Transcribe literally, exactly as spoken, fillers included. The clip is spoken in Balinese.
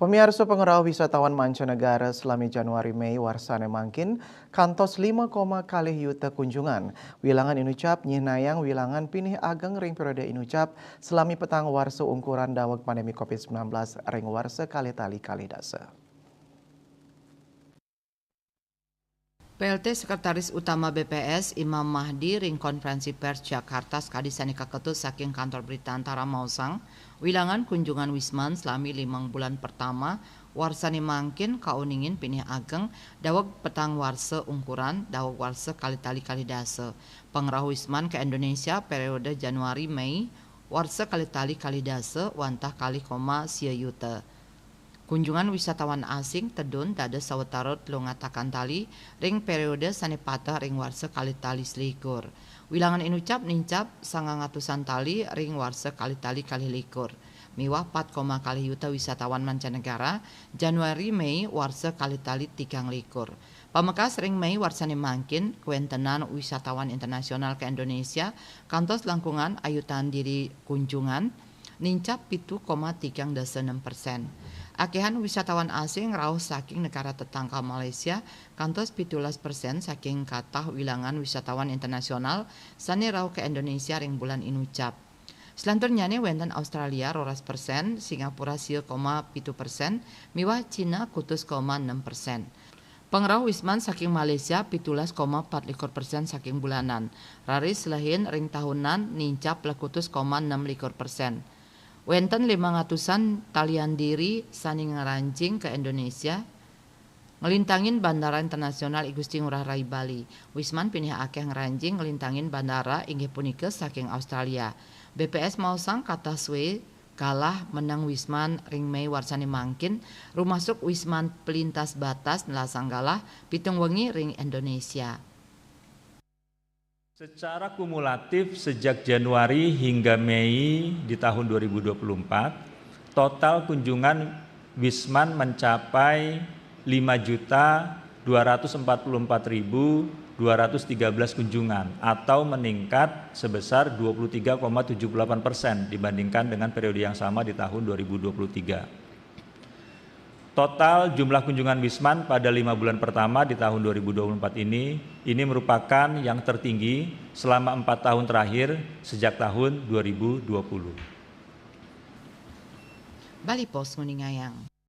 Pamiarsa, pangrauh wisatawan mancanagara salami Januari Mei warsane mangkin kantos lima koma kalih yuta kunjungan. Wilangan inucap nyihnayang wilangan pinih ageng ring periode inucap salami petang warsa ungkuran daweg pandemi covid sembilan belas ring warsa kalih tali kalih dasa. P L T Sekretaris Utama B P S Imam Mahdi ring konferensi pers Jakarta sakadi sane kaketut saking Kantor Berita Antara maosang, wilangan kunjungan Wisman salami limang bulan pertama warsane mangkin kauningin pinih ageng daweg petang warsa ungkuran daweg warsa kalih tali kalih dasa. Pangrauh Wisman ka Indonesia periode Januari Mei warsa kalih tali kalih dasa wantah kalih koma sia yuta. Kunjungan wisatawan asing tedun dados sawetara telung atakan tali ring periode sane pateh ring warsa kalih tali selikur. Wilangan inucap nincap sangang atusan tali ring warsa kalih tali kalih likur, miwah pat koma kalih yuta wisatawan mancanegara Januari Mei warsa kalih tali tigang likur. Pamekas ring Mei warsane mangkin, kawentenan wisatawan internasional ka Indonesia kantos langkungan ayutan diri kunjungan nincap pitu koma tigang dasa nem persen. Akehan wisatawan asing rauh saking negara tetangga Malaysia kantos pitulas persen saking katah wilangan wisatawan internasional sane rauh ka Indonesia ring bulan inucap. Selanturnyane wenten Australia roras persen, Singapura sia koma pitu persen, miwah Cina kutus koma nem persen. Pangrauh Wisman saking Malaysia pitulas koma pat likur persen saking bulanan, raris lehin ring tahunan nincap lekutus koma nem likur persen. Wenten limang atusan talian diri sane ngranjing ka Indonesia, nglintangin Bandara Internasional I Gusti Ngurah Rai Bali. Wisman pinih akeh ngranjing nglintangin bandara inggih punika saking Australia. B P S maosang katah sue galah meneng Wisman ring Mei warsane mangkin, rumasuk Wisman pelintas batas nelasang galah pitung wengi ring Indonesia. Secara kumulatif sejak Januari hingga Mei di tahun dua ribu dua puluh empat, total kunjungan Wisman mencapai lima juta dua ratus empat puluh empat ribu dua ratus tiga belas kunjungan atau meningkat sebesar dua puluh tiga koma tujuh puluh delapan persen dibandingkan dengan periode yang sama di tahun dua ribu dua puluh tiga. Total jumlah kunjungan Wisman pada lima bulan pertama di tahun dua ribu dua puluh empat ini, ini merupakan yang tertinggi selama empat tahun terakhir sejak tahun dua ribu dua puluh. Bali Post nguningayang.